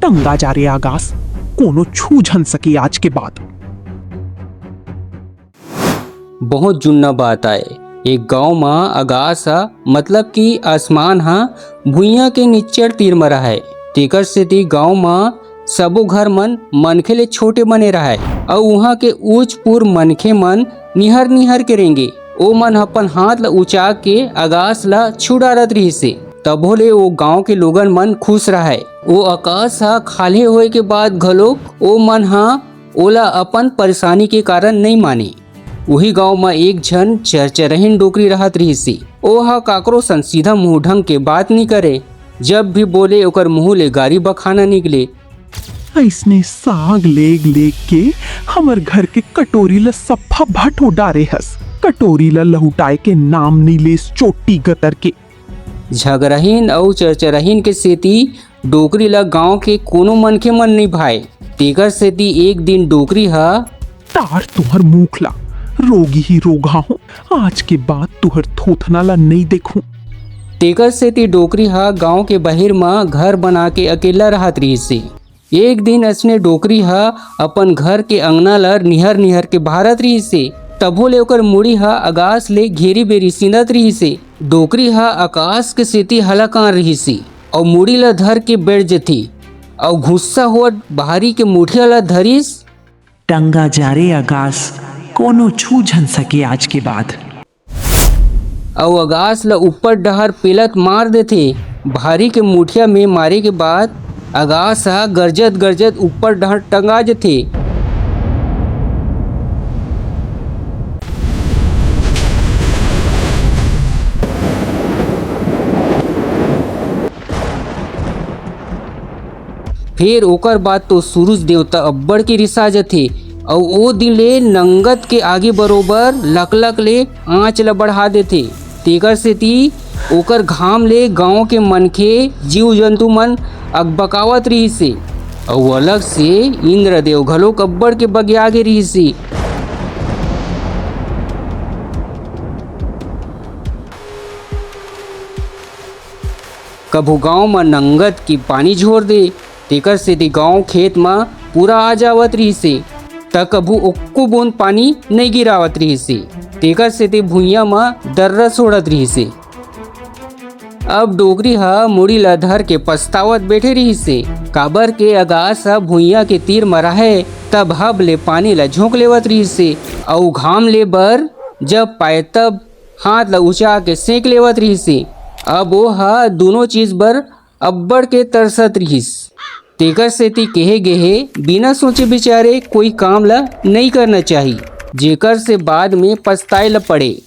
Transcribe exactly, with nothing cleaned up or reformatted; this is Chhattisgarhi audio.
टंगा जा रे अगास, कोनो छू झन सके आज के बाद। बहुत जुन्ना बात आय। एक गांव म अगास ह, मतलब कि आसमान ह, भुइयां के निच्चड़ तीर म रहय। तेकर सेती गांव म सबो घर मन मनखे ले छोटे बने रहय, अउ उहां के ऊंच पुर मनखे मन निहर निहर के रेंगे। ओ मन अपन हाथ ल उचा के अगास ल छू डारत रिहिसे, तभो ले ओ गांव के लोगन मन खुश रहय। ओ अगास ह खाल्हे होय के बाद घलोक ओ मन ह ओला अपन परेशानी के कारण नइ माने। उही गांव म एक झन चरचरहिन डोकरी रहत रिहिसे। ओ ह काकरो संग सीधा मुंह ढंग के बात नइ करे। जब भी बोले, ओकर मुंह ले गारी बखाना निकले। अइसने साग लेग लेग के हमर घर के कटोरी ल सफा भटो डारे हस। कटोरी ल लहुटाए के नाम नइ लेस, चोटी गतर के। झगरहिन अउ चरचरहिन के सेती डोकरी ल गांव के कोनो मनखे मन नइ भाय। तेकर सेती एक दिन डोकरी ह, "तार तुहर मुख ला, रोगी ही रोगहा हो, आज के बाद तुहर थोथना ला नइ देखूं।" तेकर सेती डोकरी ह गांव के बहिर म घर बना के अकेल्ला रहत रिहिसे। एक दिन असने डोकरी ह अपन घर के अंगना ल निहर निहर के बहारत रिहिसे, तभो ले ओकर मुड़ी ह अगास ले घेरी बेरी सींदत रिहिसे। डोकरी ह अकास के सेती हलाकान रिहिसे अउ मुड़ी ल धर के बइठ जथे अउ गुस्सा होवत भारी के मुठिया ल धरिस। टंगा जा रे अगास, कोनो छू झन सके आज के बाद। अउ अगास ल ऊपर डहर पेलत मार देथे। भारी के मुठिया में मारे के बाद अगास ह गरजत गरजत ऊपर डहर टंगा जथे। फेर ओकर बाद तो सूरज देवता अब्बड़ के रिसा जथे, अउ ओ दिन ले नंगत के आगी बरोबर लकलक ले आंच ल बढ़ा देथे। तेकर सेती ओकर घाम ले गांव के मनखे, जीव जंतु मन अकबकावत रिहिसे, अउ अलग से इंद्रदेव घलोक अब्बड़ के बगिया गे रिहिसे। कभू गांव म नंगत के पानी झोर दे, तेकर सेती गांव खेत म पूरा आ जावत रिहिसे, त कभू ओक्को बूंद पानी नइ गिरावत रिहिसे, तेकर सेती भुइयां म दर्रा छोड़त रिहिसे। अब डोकरी ह मुड़ी ल धर के पछतावत बइठे रिहिसे, काबर के अगास ह भुइयां के तीर म रहय, तब हब ले पानी ल झोंक लेवत रिहिसे, अउ घाम ले बर जब पाय तब हाथ ल उचा के सेंक लेवत रिहिसे। अब ओ ह दूनों चीज बर अब्बड़ के तरसत रिहिस। तेकर सेती केहे गे हे, बिना सोचे बिचारे कोई काम ल नइ करना चाही, जेकर से बाद में पछताए ल पड़े।